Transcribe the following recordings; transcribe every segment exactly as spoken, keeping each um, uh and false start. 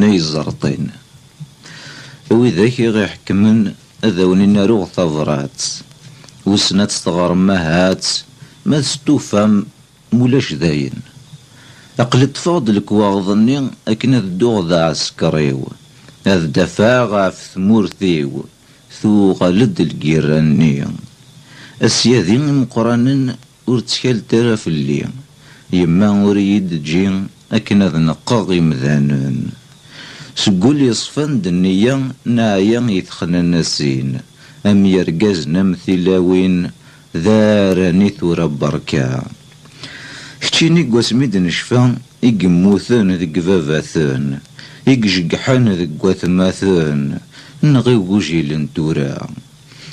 ay ẓerṭin. Widak i ɣ-iḥekmen ad awen-in-aruɣ tabrat. Wissen ad tt-teɣrem ahat, ma testufam, mulac dayen. Aql-i ṭṭfeɣ-d lekwaɣeḍ-nni akken ad dduɣ d aɛsekriw, ad d-afeɣ ɣef tmurt-iw, tuɣal-d lgirra-nni. Asyadi imeqqranen ur ttkalet ara fell-i, yemma ur iyi-d-ǧǧi akken ad neqqeɣ imdanen. Seg wul yeṣfan d nniya neɛya i texnanasin, am yergazen am tilawin, d aran i tura berka. Keččini deg wasmi d-necfa i yemmuten deg baba-ten, i ijeggḥen deg watmaten, neɣ i gujilen tura.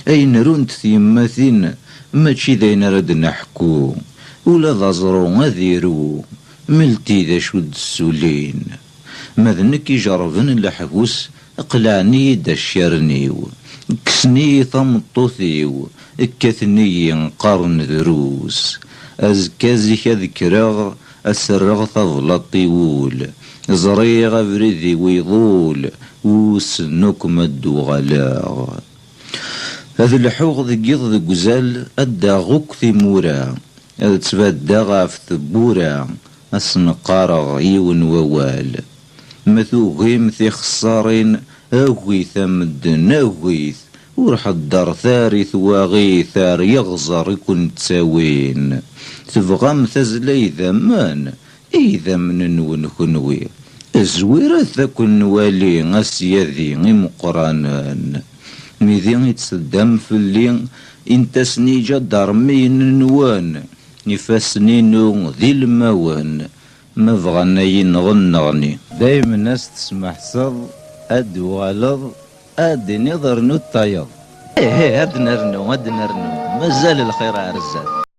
Ayen runt tyemmatin mačči d ayen ara d-neḥku, ula d aẓru ad iru, melti d acu d-ssulin. Ma d nekk ijerrben leḥbus, qelɛen-iyi-d accaren-iw, kksen-iyi tameṭṭut-iw, kkaten-iyi qqaren drus. Azekka zik ad kkreɣ, ad s-rreɣ tablaṭ i wul. Ẓriɣ abrid-iw iḍul, wissen akk ma d-uɣaleɣ. Ad lḥuɣ deg yiḍ deg uzal, ad d-aɣeɣ akk timura, ad ttbaddaɣ ɣef tewwura, ad sen-qqareɣ yiwen wawal. Ma tugim tixeṣṣarin, agit a medden, agit, ur ḥeddret ara i twaɣit ar yeɣẓer i ken-ttawin. Tebɣam tazla idammen? Idammen-nwen kenwi. Zwiret ad ken-nwali asyadi imeqqranen. Mi di i d-teddam fell-i, init-asen iǧadarmiyen-nwen, ifassen-inu d ilmawen, ma bɣan ad yi-nɣen nneɣni. Daymen as tesmeḥseḍ, ad d-uɣaleḍ, ad d-tiniḍ rnu tayeḍ. Ih, ih, ad nernu, ad nernu. Mazal lxir ar zdat.